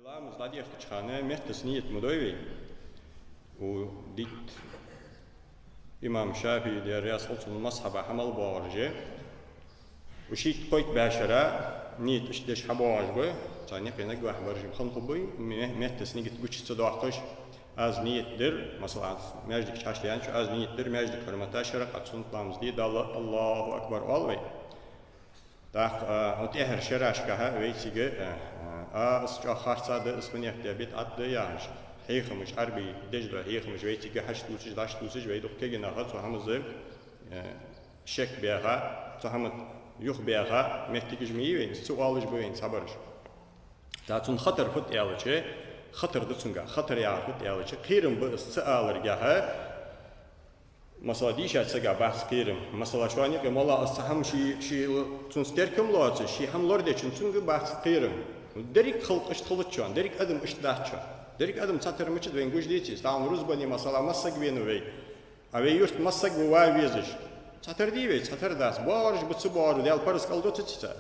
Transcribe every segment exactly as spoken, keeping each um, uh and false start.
Ламаз дӀадехкача хана меттаца нийят ма дой вай. Укх дитт имам ШафиӀий, Даьла раьза хилва цунна, мазхӀаба хьа мел боагӀараш, уж шийтта-кхойтта бӀаь шера нийят иштта деш хьабоагӀаш ба, царна юкъе наггахьа бараш хинна хургба, ме-, меттаца нигат гуча ца доаккхаш, аз нийят дир, масала, аз маьждиге хьачу даьннача, аз нийят дир маьждига хьурмата ши ракаӀат суннат ламаз де Далла, Аллаху акбар оал вай. ТӀаккха, а, тӀехьарча шерашкахьа вайцига, а, а, аз чӀоагӀа харцахьа да, аз фунех де, бидӀат да яхаш, хьехамаш, Ӏарбий деш дола хьехамаш вайцига хьачутувсаш, дӀачутувсаш, вай дукха кагий нах цу хӀамаза, а, шек баьха, цу хӀаман юха баьха моттигаш ма йий вайна, из ца оалаш ба вайна цхьабараш. ТӀаккха цун хатар фуд аьлча, хатар да цунгахь, хатар яхар фуд аьлча, кхерам ба из ца аларгахьа, масала, дийшача сага бац кхерам. Масала, шоана юкъе моллагӀа из цхьа хӀама ший, ший цунца теркам лоацаш, ший хӀама лорадечунна цунга бац кхерам. Деррига халкъ иштта хилац шоана, деррига адам иштта дац шоана. Деррига адам цхьатарра мичад вайна гуш деций? Тахан рузбане, масала, масса саг венав вай. А вай юрта масса саг ва везаш? Цхьатарра дий вай, цхьатарра дац. БоагӀараш ба, ца боагӀараш, Даьла параз кӀалдоацаций цар?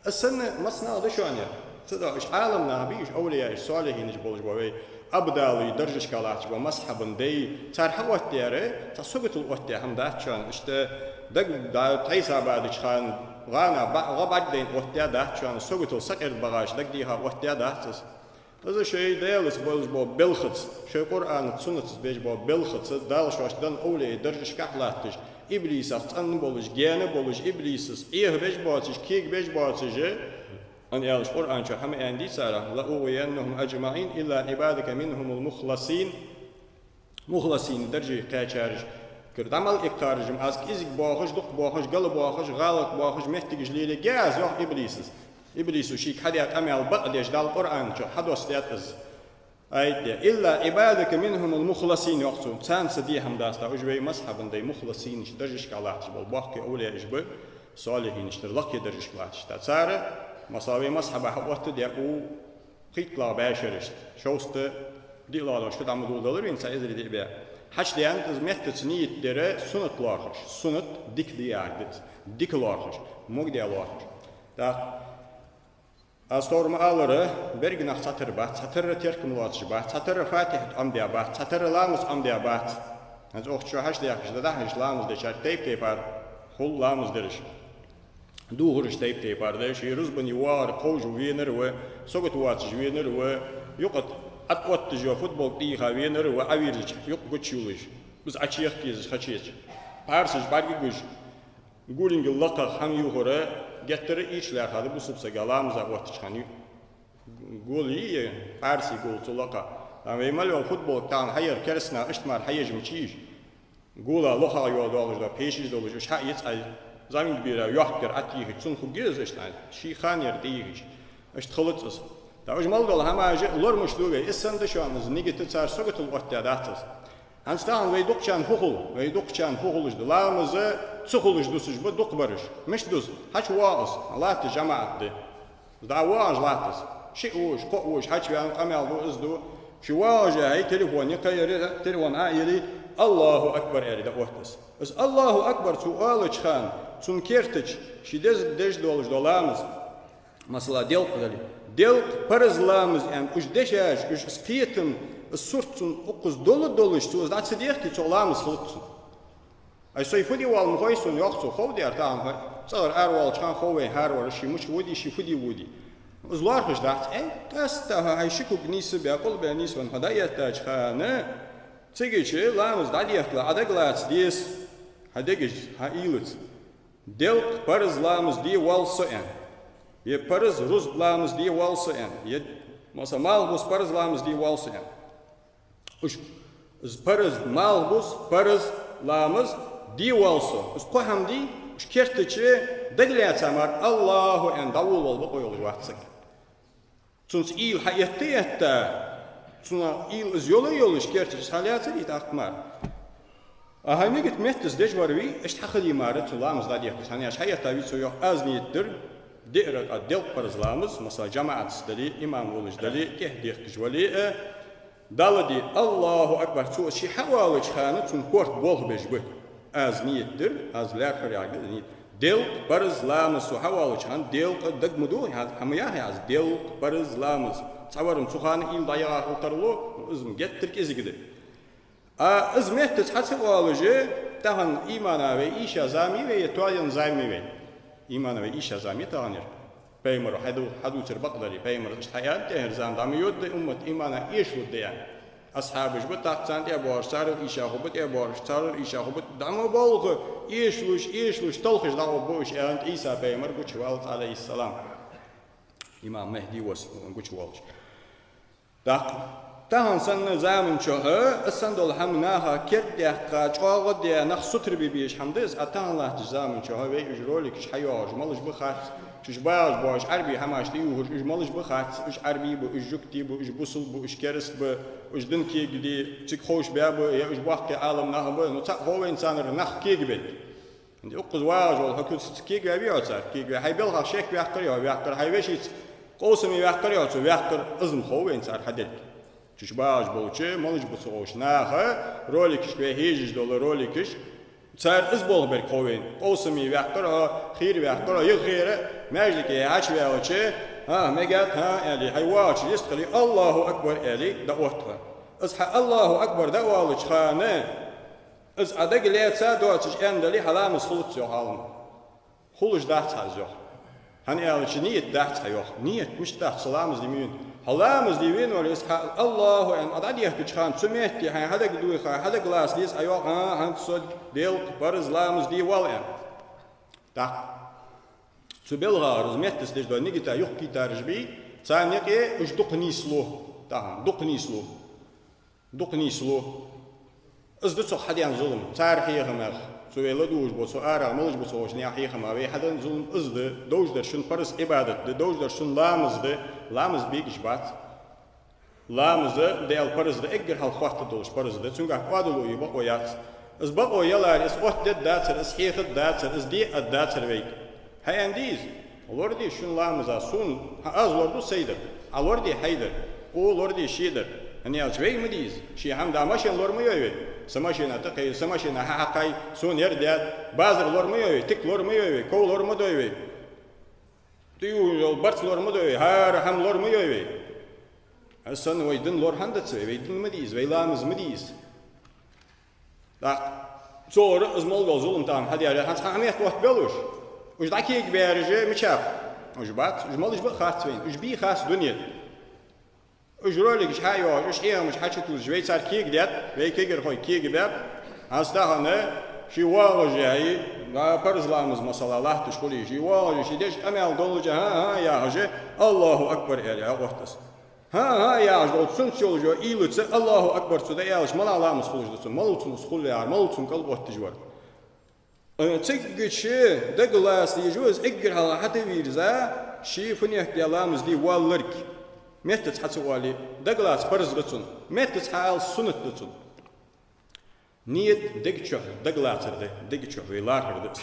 Из санна массанахьа да шоана. Цудухьа уж Ӏаламнах бий, уж овлияаш, солихӀинаш болаш ба вай, абдалий даржашка латташ ба мазхӀабан дай. Цар хьаоттадаьр цхьа саготал оттадаь хӀама дац шоана. Иштта даг дӀа тхьайса бадача хана гӀана бӀа-, гӀа бӀаргадайна оттадаь дац шоана. Саготал сакъердабахаш дагадеха оттадаь дац из. Из шоай Даьлаца болаш бола белхаца, шоай Къуръанаца, суннатаца беш бола белхаца, Дала шоашта денна овлияй даржашкахьа латташ, иблисах цӀена болаш, гаьна болаш, иблисаца Ӏехабеш боацаш, кегабеш боацаш, Ӏан аьлча, Къуръан чу хӀама аьнна дий цар: «لأغوينهم أجمعين إلا عبادك منهم المخلصين». Мухласийн дарже кхаьчараш кара дӀа мел иккхараш-м аз кӀезига боахаш, дукха боахаш, гала боахаш, гӀалат боахаш моттигаш лелаергья аз, йоах иблисас. Иблисо шийга хьадаь къамаьл бакъдеш Дала Къуръан чу хьадоссадаьд из. Аят да: «إلا عبادك منهم المخلصين», йоах цо. Царна ца де хӀама дац, тӀаккха уж вай мазхӀабан дай мухласийнаш, даржашкахьа латташ бола боккхий овлияаш ба, солихӀинаш тара лакхе даржашка латташ. ТӀаккха цар, масала, вай мазхӀаба хьаоттадаь укх пхийтталагӀа бӀаь шерашта, шовзткъа диълагӀа долаш шу дӀа ма доладелар вайна, цхьа эзари диъ бӀаь. Хьачудаьннад из меттаца нийят дар суннат лоархӀаш. Суннат дика да яхар да из. Дика лоархӀаш, могадаь лоархӀаш. ТӀаккха аз тховра ма аллара, берригаш нах цхьатарра бац, цхьатарра теркам лоацаш бац, цхьатарра Фатихьат Ӏомадаь бац, цхьатарра ламаз Ӏомадаь бац. ХӀанз укх чу хьачудаьхкача, дӀадахьаш ламаз дечар тайп-тайпара хул ламаз дераш. Духараш тайп-тайпара да, ший рузбане вагӀар кховжа венар ва, сагота воацаш венар ва, юкъа тӀа Ӏоотташ йола футболка тӀайийха венар ва, Ӏовийрзача юкъ гучайолаш, из Ӏочуехка езаш хачеч. Пхьарсаш бӀаргагуш, гулингал лакхагӀа хӀама юхар геттара ийрча лаьрхӀа да бусалба сага ламаза оттача хана. Гул йий, пхьарсий гул цу лакхагӀа. Амма вай мел йола футболка тахан хьаяр кераста наха иштта мара хьаеш ма йий уж. Гула лохагӀа йола долаш да, пешаш долаш, уж хьаэц, Ӏа зӀамига бера йохкар Ӏотехача, цунна хургья из иштта, Ӏа ший ханера тӀаехача. Иштта хилац из. ТӀаккха уж мел дола хӀамаш лорамаш да вай, из санна да шоана из, нигат цар саготал оттадаь дац из. ХӀанз тахан вай дукхачарна фу хул, вай дукхачарна фу хулаш да, ламаз ца хулаш дусаш ба дукхабараш. Мишта дус? ХьачувоагӀа из, латта жамаӀат да. ДӀа воагӀаш латта из. Шиъ вуш, кхоъ вуш, хьачувена къамаьл ду, из ду. Ше воагӀаш а хьай, телефон йикхай, телефон Ӏоели, «Аллаху акбар» аьле дӀаотт из. Из «Аллаху акбар» цо оалача хана, цунна керта чу ше деза деш долаш дола ламаз, масала, делкъа дале, делкъа, парз ламаз аьнна, уж дешаш, уж из кхетам, из сурт цунна укхаза дола долаш, цо из дӀа ца дехке, цох ламаз хилац цун. Ай, сай фу де воал ма хой сона, йоах цо, хов дера тахан хьо. ЦӀагӀара аравоалача хана хов вайна хӀаравар, ше мича воде, ше фу де воде. Из лоархӀаш дац. Ай, къаьстта хьо хьай ши кулг нийсса баь, къулбаь нийсвенна хьо дӀаэттача хана, цигача ламаз дӀадехкале, Ӏа дагалаца деза, хьа дегаш хьаийлац. Делкъа, парз ламаз де воал со аьнна. Е парз, рузба ламаз де воал со аьнна. Е, масала, малхбуз парз ламаз де воал со аьнна. Уж, из парз, малхбуз парз ламаз де воал со. Из кхо хӀама дий, уж керта чу дагалаьца мара «Аллаху» аьнна дӀаволавала бокъо йолаш вац саг. Цунца уйла хьаэтта а этта, цунах уйла из йола а йолаш, керта чу из хьалаьцарий тӀаккха мара. А хьай нигат меттаца деш вар вий, иштта хьахилий мара цу ламаз дӀадехкача хана, яш хьаэтта вий цо, йоах, аз нийят дир диъ ракаӀат делкъа парз ламаз, масала, жамаӀатаца дале, имам волаш дале, тӀехьа дехкаш вале а, Далла де, «Аллаху акбар», цо ше хьаоалача хана цун корта болх беш ба. Аз нийят дир, аз лаьрхӀар яхар да из нийят. Делкъа, парз, ламаз цо хьавоалача хана, делкъа дага ма ду, хьа-, хьа ма яхьа аз, делкъа, парз, ламаз. Цхьавар-м цу хана уйла дӀаяха хила тарлу, из-м геттара кӀезига да. А из меттаца хьа ца оалаш, тахан имана вай ийша зама я вай, е тоаян зама я вай? Имана вай ийша зама я тахан ер. Пайхамара хьаду-, хьадувцар бакъдар, пайхамара иштта хьааьннад, тӀехьара зама дӀа ма йодда, уммат имана эшалургда аьнна. Асхьабаш ба, тӀаккха царна тӀабоагӀаш, царел ийша хургба, тӀабоагӀаш, царел ийша хургба, дӀа ма болх, эшалуш, эшалуш, талхаш дӀагӀоргба уж, аьннад Ӏийса пайхамара гучаваллалца, Ӏалайхиссалам. Имам Махьди ва из гучавоалаш. ТӀаккха тахан санна заман чухь, из санна дола хӀама наха кердадаьккха, чӀоагӀа а даь, нах сутара бе безаш хӀама да из, а тахан латтача заман чухь вай уж роликаш хьайоагӀаш малаш ба хац, уж багӀаш боагӀаш Ӏарбий хӀамаш тӀаювхаш, уж малаш ба хац, уж Ӏарбий ба, уж жугтий ба, уж бусалба ба, уж кераста ба, уж дина кегаде цига ховш баь ба, е уж боккхий Ӏаламнах ба, ну, цхьаккха хов вайна царна нах кегабергда. Укхаза вагӀаш вола хьо куцаца кегаваьвий хьо царга? Кегаваь. Хьай белхах шек ваьккхарий хьо? Ваьккхар. Хьай вешийца къовсаме ваьккхарий хьо? Цо ваьккхар. Из-м хов вайна цар хьадерг. Цу чу багӀаш болча, малаш ба ца ховш наха, роликашка вай хьежаш дола роликаш, цар из болх берг хов вайна. Къовсаме ваьккхар хьо, хийра ваьккхар хьо, йига хийра, маьждиге хьачуваьлча, хӀа, мегад, хӀа, аьле, хьай воагӀача йистхиле, «Аллаху акбар», аьле, дӀаотт хьо. Из хьа «Аллаху акбар» дӀаоалача хана, из Ӏа дага лаьца доацаш аьнна дале, хьа ламаз хулац, йоах Ӏаламнаха. Хулаш дац хьа из, йоах. ХӀана аьлча ният дац хьа, йоах. Ният мишта дац, цу ламаз де ма венав. Хьо ламаз де венавале, из хьа «Аллаху» аьнна Ӏа дӀадехкача хана, цу метте хьайна хьадага дувха, хьадага лаца деза Ӏа, йоах, а, хӀанз со делкъа, парз ламаз де воал аьнна. ТӀаккха цу белхагара из меттаца деш дола нигата юхакхийтараш бий, царна юкъе уж дукха нийслу, тахан дукха нийслу. Дукха нийслу. Из да цох хьадена зулам. Цар хьехамах, цу вай ладувгӀаш бола, цу арахьа малаш ба ца ховш наьха хьехамах вай хьадена зулам из да. Довш дар шун парз Ӏибадат да, довш дар шун ламаз да. Ламаз бегаш бац. Ламаз Даьла парз да, эггара хьалха хоаттаргдолаш парз да. Цунгахьа кӀоадало е бокъо яц. Из бокъо яларе, из оттадергдацар, из хьехаргдацар, из деаргдацар вайга. Хьааьннадий из? Лораде шун ламаза, сона, хӀа, аз лораду сай дар, Ӏа лораде хьай дар, укхо лораде ший дар. ХӀана аьлча вайга ма дий из. Ший хӀама да, машен лора ма йой вай. Са машена тӀакхайра, са машена хьахьакхай, сона ер даьд. Базар лора ма йой вай, тика лора ма йой вай, ков лора ма дой вай. ТӀаювхаш йола барц лора ма дой вай, хӀара хӀама лора ма йой вай. Из санна вай дин лора хӀана дац вай, вай дин ма дий из, вай ламаз ма дий из. ТӀаккха цо ара из мел дола зулам тахан хьадаьле, хӀанз хьа метта оттабелар уж. Уж дӀакегабаьраш мичаб? Уж бац, уж малаш ба хац вайна, уж бий хац дунен. Уж роликаш хьайоагӀаш, уж хьехамаш хьачутувсаш, вай цар кегадаьд, вай кагирхой кегабаьб. ХӀанз тахан ший воагӀаш яхьий, а, парз ламаз, масала, латташ хуле, ший воагӀаш, ший деш къамаьл долаш, хӀа, хӀа яхаш, «Аллаху акбар» аьле, хьаотт из. ХӀа, хӀа яхаш долча цунца йолаш йола уйлаца «Аллаху акбар» цо дӀааьлча, малагӀа ламаз хулаш да цун, малав цунна из хулар, малав цунна кӀал отташ вар? Э, цигга чу дага лаца дезаш ва из, эггара хьалха хьатӀавийрза, ший фунех де ламаз де воалларг. Меттаца хьа ца оале, дага лаца парз да цунна, меттаца хьаала суннат да цунна. Ният дега чу, дага лацар да, дега чу вай лархӀар да из.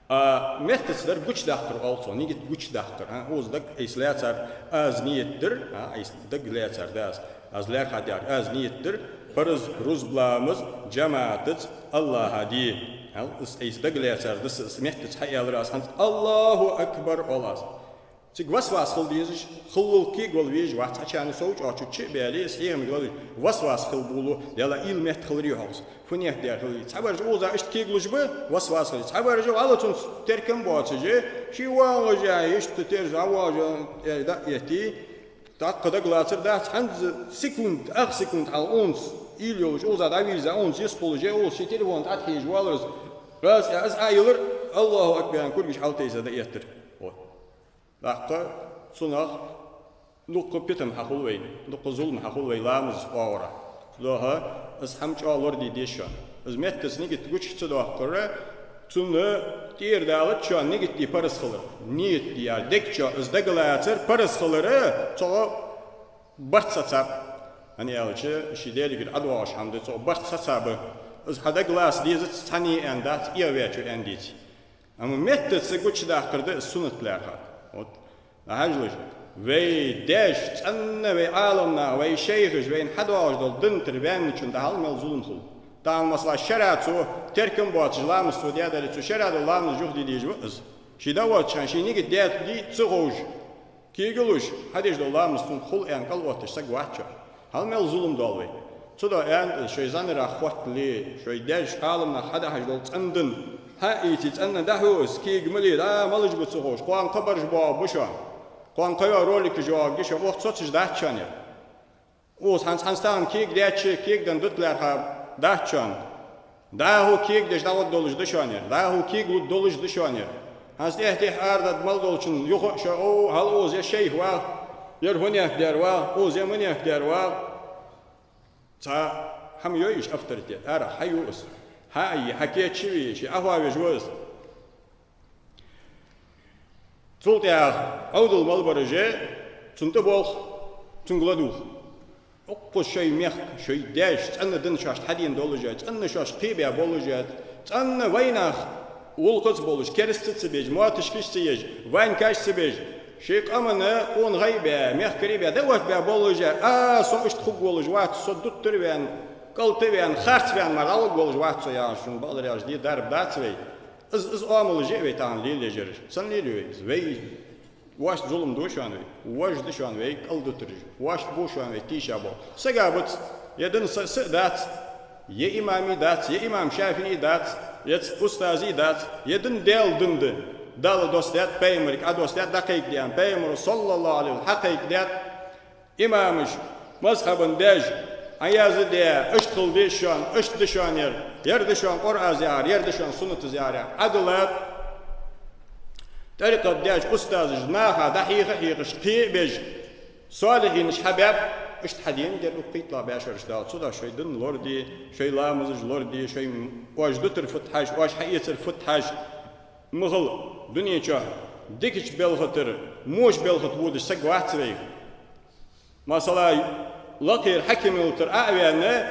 А меттаца дар гучадаккхар оал цох, нигат гучадаккхар, а, укхаза дага айса лаьцар, аз ният дир, а, айса дага лаьцар да аз, аз лаьрхӀа даьр, аз ният дир, парз рузба ламаз жамаӀатаца АллахӀа де. Хьал, из айса дага лаьцар да са, из меттаца хьааьлар аз хӀанз, «Аллаху акбар» оал аз. Цига васвас хила дезаш, хиллал кегавала везаш вац, цхьачарна сов чӀоагӀа чу чу а баьле, из хьехамга лазаш, васвас хила болу, Даьла уйла метта хиларий хьогӀ из, фунех дер хиларий. Цхьабараш укхаза иштта кегалуш ба, васвас хиларий. Цхьабараш валла цунца теркам боацаш, ший воагӀаш яхьий, иштта терза воагӀаш яхьий, дӀа а эттий, тӀаккха дага лацар дац, хӀанз секунд, ах секунд хьалха унца уйла йолаш, укхаза дӀавийрза, унца йистхулаш, укхаза ший телефон тӀатӀахьежа валар из. Аз, аз Ӏа йилар, «Аллаху акбар» аьнна, кулгаш хьалтайса дӀаэттар. Вот. ТӀаккха цунах дукха питам хьахул вайна, дукха зулам хьахул вай ламаза оагӀорахьа. Цудухьа из хӀама чӀоагӀа лораде деза шоана. Из меттаца нигат гуча ца доаккхара, цунна тӀера далац шоана нигат де парз хилар. Ният де яр, дег чу из дага лацар парз хилар, цох барт сацаб. ХӀана аьлча, ший Даьлагара ӀодоагӀаш хӀама да, цох барт сацаб. Из хьа дага лаца дезац цхьанне аьнна дац, эхь ваьчо аьнна деце. Амма меттаца гучадаккхар да из суннат лаьрхӀа. Вот. Хьажалаш, вай даьша цӀена, вай Ӏаламнаха, вай шайхаша вайна хьадоагӀаш дола дин тӀара ваьнначунна дӀахьал мел зулам хул. Тахан, масала, шера цо теркам боацаш ламаз цо даь дале, цу шера дола ламаз юха де дезаш ва из. Ше дӀаоттача хана ший нигат даьд, дий, ца ховш, кегалуш, хьадеш дола ламаз цунга хул аьнна кӀалотташ саг вац шоана. Хьал мел зулам доал вай. Цудухьа аьннад из: шоай зӀанарах хоттале, шоай даьша, Ӏаламнаха хьадахьаш дола цӀена дин хьаийце, цӀена дӀахьо из, кега ма ле, дӀа малаш ба ца ховш, кхоана кхабараш боагӀаргба шоана, кхоана кхыйола роликаш йоагӀаргья шоана, оаха цоцаш дац шоана ер. Укхаза хӀанз, хӀанз тахан кегадаьча, кегаденна дут лаьрхӀа дац шоана. ДӀахо кегадеш дӀагӀоргдолаш да шоана ер, дӀахо кегалургдолаш да шоана ер. ХӀанз тӀехьа-тӀехьа арадаргда мел долчун юха а шо: «О, хьал укхаза ер шайх вагӀа, ер хӀанех дар вагӀа, укхаза ер манех дар вагӀа». Цхьа хӀама йой уж авторитет, арахьа хьаю из, хьа а йий, хьакийчъяьй, ше Ӏахьоавеш ва из. Цул тӀехьагӀа Ӏовдал мел бараш а, цунна тӀаболх, цунга ладувгӀ. Укхаза шоай мехка, шоай даьша цӀена дин шоашта хьадена долаш а, цӀена шоаш кхебаь болаш а, цӀена вайнах гӀулакхаца болаш, керастаца ца беш, моттигашца ца еш, ванькашца ца беш, шоай къаманна къонахий баь, мехкарий а баь, дӀаоттабаь болаш а, а, со иштта хургволаш вац, со дутар ваьнна, кӀалтӀа ваьнна, харц ваьнна мара дӀагӀоргволаш вац со, яхаш, шун бакъдар яхаш, де дарба дац вай. Из, из оамалаш а вай тахан лелаеш ераш. Сенна лелаю вай из? Вай, вайна зулам ду шоана вай, вайна да шоана вай кӀалдутараш, вайна бу шоана вай тийша болх. Сага бац, е дин са, са а дац, е имам а дац, е имам ШафиӀий дац, е ц-, устаз а дац, е дин Даьла дин да. Далла доссадаьд, пайхамарга Ӏодоссадаьд, дӀакхайкадаьд, пайхамара, саллаллахӀу Ӏалайхи ва саллам, хьакхайкадаьд. Имамаш, мазхӀабан даьш, Ӏаяза де, иштта хила деза шоана, иштта да шоана ер, ер да шоана Къуръанас яхар, ер да шоана суннатас яхар, Ӏадала тӀарикъат даьш, устазаш наха дӀахьеха а хьехаш, кхебеш, солихӀинаш хьабаьб, иштта хьадена дар укх кхийтталагӀа бӀаьшерашта Дала. Цудухьа шоай дин лораде, шоай ламазаш лораде, шоай оаш дутар фуд хьажа, оаш хьаэцар фуд хьажа. Ма хала, дунен чу дикача белха тӀара воча белха тӀа водаш саг вац вай. Масала, лакхера хьакималла тӀара Ӏо а ваьнна,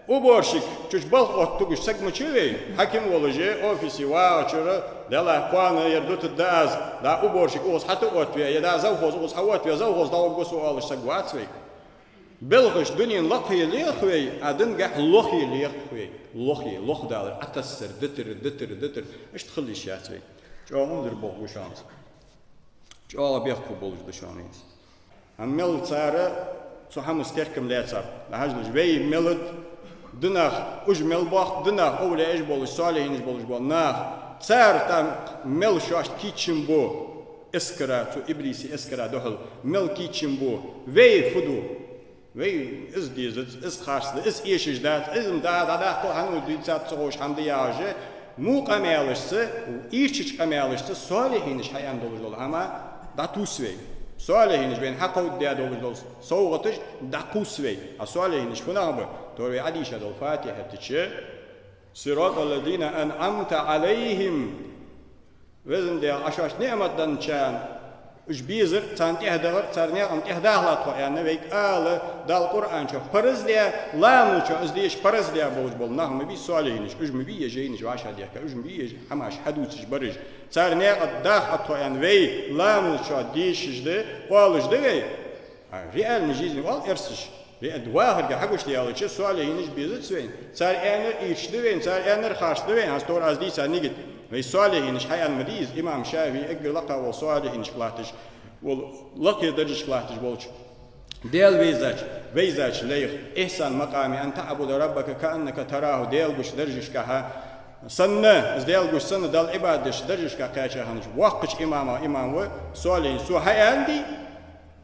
уборщик чу чу балха отта тугаш саг ма вий вай. Хьаким волаш а, офисе вагӀача, Даьла, кхоана ер дутаргда аз, дӀа уборщик укхаза хьатӀаоттаве, е дӀа завхоз укхаза хьаоттаве, завхоз дӀагӀоргва со оалаш саг вац вай. Белхаш дунен лакхе лех вай, а динагахьа лохе лех вай. Лохе, лохдалар, Ӏотассар, дитар, дитар, дитар. Иштта хила йиш яц вай. ЧӀоагӀа унзара болх ба шоана из. ЧӀоагӀа бехк хургболаш да шоана из. ХӀама мел цар цу хӀамаца теркам лаьцаб. ДӀахьажалаш, вай мел да динах, уж мел бохк динах, овлияаш болаш, солихӀинаш болаш бола нах. Цар там мел шоашта кийчъяь ба эскара, цу иблиса эскара духьал мел кийчъяь ба. Вай фу ду? Вай из дезац, из харц да, из эшаш дац, из ма да, дӀадаккха хьона дийцад ца ховш хӀама да яхаш а, во къамаьлашца, ийрчача къамаьлашца солихӀинаш хьааьнна долаш дола хӀама дӀатувс вай. СолихӀинаш вайна хьакховдадаь долаш дола совгӀаташ дӀакхувс вай. А солихӀинаш фуннагӀа ба? Тора вай Ӏодийша дола Фатихьата чу: «صراط الذين أنعمت عليهم». Везан Даьла, Ӏа шоашта ниӀмат денначарна уж безар, царна тӀехьа дахар, цар наькъа тӀехьа дахалахь тхо, аьнна, вайга ала Дала Къуръан чу параз даь, ламаз чу из дешаш параз даь болаш бола нах ма бий солихӀинаш, уж ма бий е жайнаш вӀашагӀдехка, уж ма бий е хӀамаш хьадувцаш бараш. Цар наькъа даха тхо, аьнна, вай ламаз чу дешаш да, оалаш да вай. А реальни жизни оал эрсаша. Вай вахарга хьагуш даьлча, солихӀинаш безац вайна. Цар аьннар ийрча да вайна, цар аьннар харц да вайна. ХӀанз тора аз дийца нигат. Вай солихӀинаш хьааьнна ма дий из, имам ШафиӀий эггара лакха вола солихӀинашка латташ, вола лакхе даржашка латташ волча. Даьла везача, везача лайх: «إحسن المقام أن تعبد ربك كأنك تراه», Даьла гуш даржашка хьа. Санна, из Даьла гуш санна, Далла Ӏибадат деш даржашка кхаьча хиннача воккхача имамех имам ва солихӀин, цо хьааьннадий,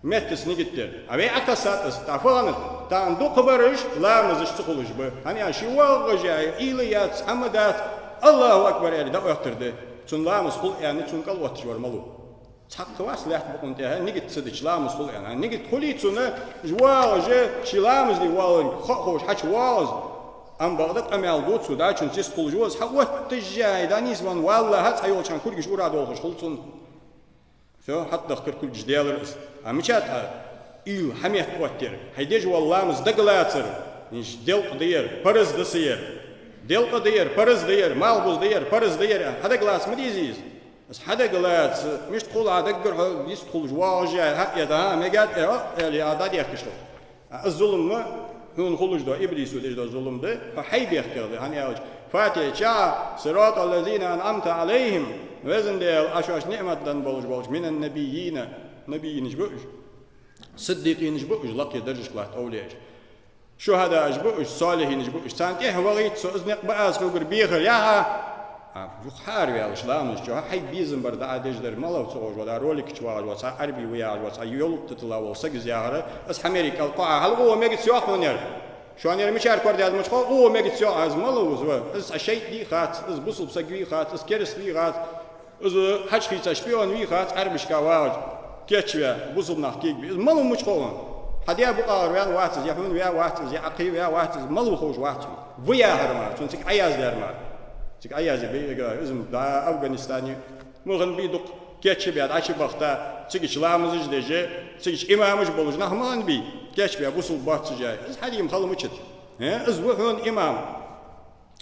меттаца нигат дар. А вай Ӏотассад из, тӀаккха фу хиннад? Тахан дукхагӀбараш ламазаш ца хулаш ба. ХӀана аьлча ший воагӀаш а, уйла яц, хӀама дац, «АллахӀу акбар» аьле дӀаоттар да. Цун ламаз хул аьнна, цунна кӀалотташ вар малув? Цхьаккха вац лаьтта букъа тӀа нигат ца дича ламаз хул аьнна. Нигат хулий цунна, воагӀаш а, ший ламаз де воаллар хов ховш хьачу воагӀа из. Амма бакъда къамаьл ду цо, дӀачунца йистхулаш ва из, хьаотташ а, дӀанийсвенна валлахӀа, цхьайолча хана кулгаш ура долхаш хул цунна. Всё, хьатӀадахкар кулгаш, даьлар из. А мича тӀа уйла, хьаметтаоттар, хьай деш вола ламаз дагалацар, инш делкъа да ер, параз да са ер. Делкъа да ер, параз да ер, малхбуза да ер, параз да ер, хьадагалаца ма дезий из? Из хьадагалаца, мишта хул Ӏа даггара хьо йистхулаш воагӀаш а, хьаэта, хьа, мегад, э, о, аьле, Ӏа дӀадехкаш хул. А из зулам ма, Хьона хулаш дола, иблисо деш дола зулам да, хьо хьай бехке да, хӀана аьлча Фатихьа чу: «صراط الذين أنعمت عليهم», Веза Даьла, Ӏа шоашта ниӀмат денна болаш болча, «من النبيين», набийинаш ба уж, сиддикъинаш ба уж, лакхе даржашка латта овлияаш, шухӀадааш ба уж, солихӀинаш ба уж. Царна тӀехьа вахийта со, из никъ ба аз хьогара бехар, яхаш хьа. А, юха хьаараваьлча ламаза чу, хьай безам бар да Ӏа деш дар, малав ца ховш вола, ролика чу вагӀаш вола цхьа Ӏарбий ва яхаш вола цхьа йолу тӀатилла вола саг из яхар, из хьамерикал къоа хьалха мегаш йоах хьона ер. Шоана ер мичара корадаьд мича хов, оха мегаш йоах, из малав из ва. Из цхьа шайтӀа вий хац, из бусалба саг вий хац, из кераста вий хац, из хьажа хийца шпион вий хац, Ӏарбашка вагӀаш, кечваь, бусалба нах кегабе. Из малав мича хов хьона? Хьа даь букъагӀара ваьнна вац из, я хьона ваь вац из, я Ӏа кхийна ваь вац из, малав ховш вац хьона. Ва яхар мара, цунна цига Ӏаяздаьр мара. Цига Ӏаяздаьр бе, из ма да Афганистане. Ма хиннабий дукха кечбаь, дӀачубахийта, цигача ламазаш деш, цигача имамаш болаш нах ма хиннабий, кечбаь, бусалба боаццаш а. Из хьадийна хала мичад? Э, из ва хьона имам.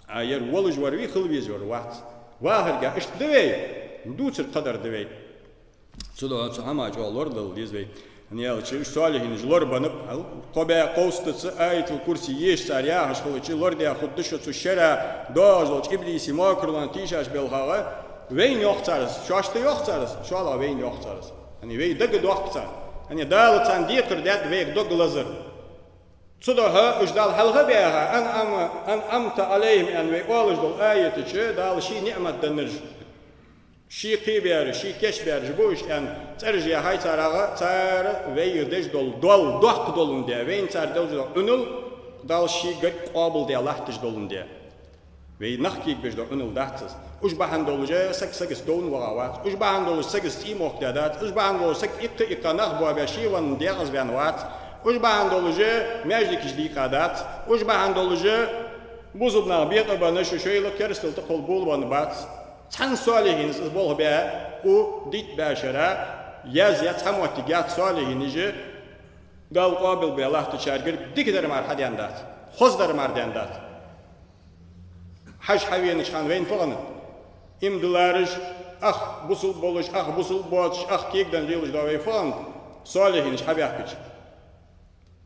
А ер волаш вар вий, хила везаш вар вац. Вахарга иштта да вай, дувцар кхадар да вай. Цудухьа цу хӀаман чӀоагӀа лорадала деза вай. ХӀана аьлча уж солихӀинаш лорабеннаб, кхо бӀаь кховзткъа аятал курси еш цар яхаш хилча, лорадаь хургда шо цу шера доагӀаш долча иблиса мокарлонна тийшабелхагӀа. Вайна йоах цар из, шоашта йоах цар из, шоллагӀа вайна йоах цар из. ХӀана вай дагадоаккх царна. ХӀана Дала царна декхар даьд вайх дог лазар. Цудухьа уж Дала хьалха а баьха, «أنعم، أنعمت عليهم» аьнна вай оалаш долча аята чу Дала ший ниӀмат деннараш, ший кхебераш, ший кечбераш ба уж аьнна, цӀераш яьхай цар, цар вайх деш дола дол доккха доландаь, вайна цар деш дола Ӏунал Дала шийгара къоабалдаь латташ доландаь. Вай нах кегабеш дола Ӏунал дац из. Уж бахьан долаш саг сагота довна ваха вац. Уж бахьан долаш сагота цӀий мохкадаь дац. Уж бахьан долаш саг иккха-иккха нах боабеш, ший ванна декъаза ваьнна вац. Уж бахьан долаш маьждигаш дийкъа дац. Уж бахьан долаш бусалба нах бекъабенна, шу шоайла керастал тӀакхолла болабенна бац. Цхьан солихӀинас из болх баь, укх дийтта бӀаь шера язъяь цхьа моттиг яц солихӀинаш, Дала къоабалбаь латтачаргара дикадар мара хьаденна дац, хозадар мара денна дац. Хьажа, хьавенача хана вайна фу хиннад? Иман диллараш, ах бусалба болаш, ах бусалба боацаш, ах кегаденна лелаш дола вай фу хиннад, солихӀинаш хьабаьхкача?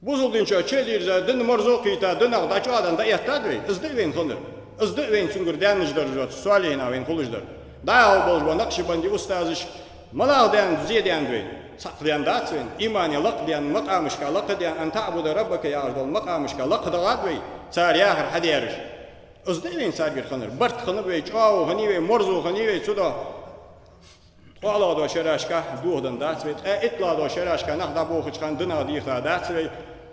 Бусалба дин чу чудирза, дина марзо кхийтта, динах дӀачӀоагӀденна дӀаэттад вай? Из да вайна хиннар? Из да вайна цунгара даьннача даржо, цу солихӀинех вайна хулаш дар? ДӀахо болаш бола накъшбанди устазаш малагӀа даьнна зе даьннад вайна? Цхьаккха даьнна дац вайна. Имане лакха даьнна, макъамашка лакха даьнна, «أن تعبد ربك» яхаш долча макъамашка лакха дахад вай, цар яхар хьадераш. Из да вайна царгара хиннар? Барт хиннаб вай, чӀоагӀо хиннай вай, марзо хиннай вай, цудухьа ткъоалагӀа долча шерашка дохаденна дац вай, ткъаь итталагӀа долча шерашка нах дӀабохача хана динах дийха дац вай.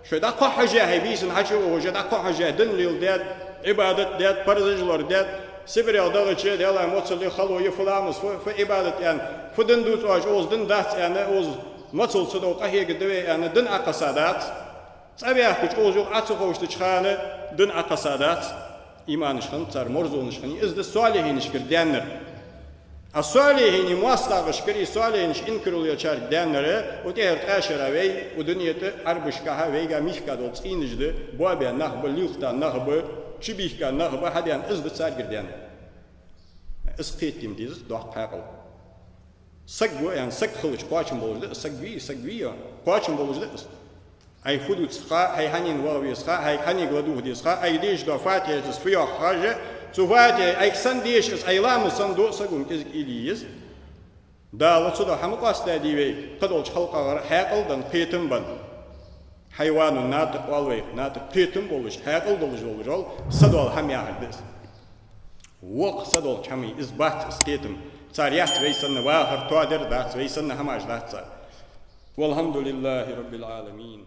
Шо дӀакхухьажа, хьай бийсанна хьачу ухаш, дӀакхухьажа, дин леладаьд, Ӏибадат даьд, парзаш лорадаьд, Сибрех дахача, Даьла моцал я, хало я, фу ламаз, фу, фу Ӏибадат аьнна, фу дин дувц оаш, укхаза дин дац аьнна, укхаза моцал ца довла къахьега да вай аьнна, дин Ӏокхесса дац. ЦӀа баьхкача укхаза юха Ӏо ца ховшача хана дин Ӏокхесса дац. Иманаш хиннад цар, марзонаш хиннай, из да солихӀинашкара даьннар. А солихӀинех моастагӀашкара, и солихӀинаш инкарло йолчарга даьннар, укх тӀехьарча ткъаь шера вай, укх дунен тӀа Ӏарбашкахьа вайга михка дола цӀийнаш да, боабаь нах ба, лилхийтта нах ба, чубийхка нах ба, хьадаьнна из да царгара даьннар. Из кхетаме деза, доккха хьаькъал. Саг ва аьнна, саг хилча кхоачам болаш да из, саг вий, саг вий, кхоачам болаш да из. Ӏайха фу дувца ха, хьайх хьанна ваха веза ха, хьайга хьанга ладувгӀа деза ха, Ӏайха дешаш дола Фатихьа из фу йоах ха, цу Фатихьа Ӏайха санна деша из, Ӏай ламаз санна до, саго-м кӀезига уйла е еза. Дала цудухьа ма къоастадий вай кхыдолча халкъагара хьаькъал денна, кхетам бенна. Хьайванун натӀакъ оал вайх, натӀакъ кхетам болаш, хьаькъал долаш, долаш вола са дола хӀама яхар да из. Воккха са долча хӀаман из бац, из кхетам. Цар яц вай санна вахар, тоадер дац, вай санна хӀамаш дац цар. والحمد لله رب العالمين.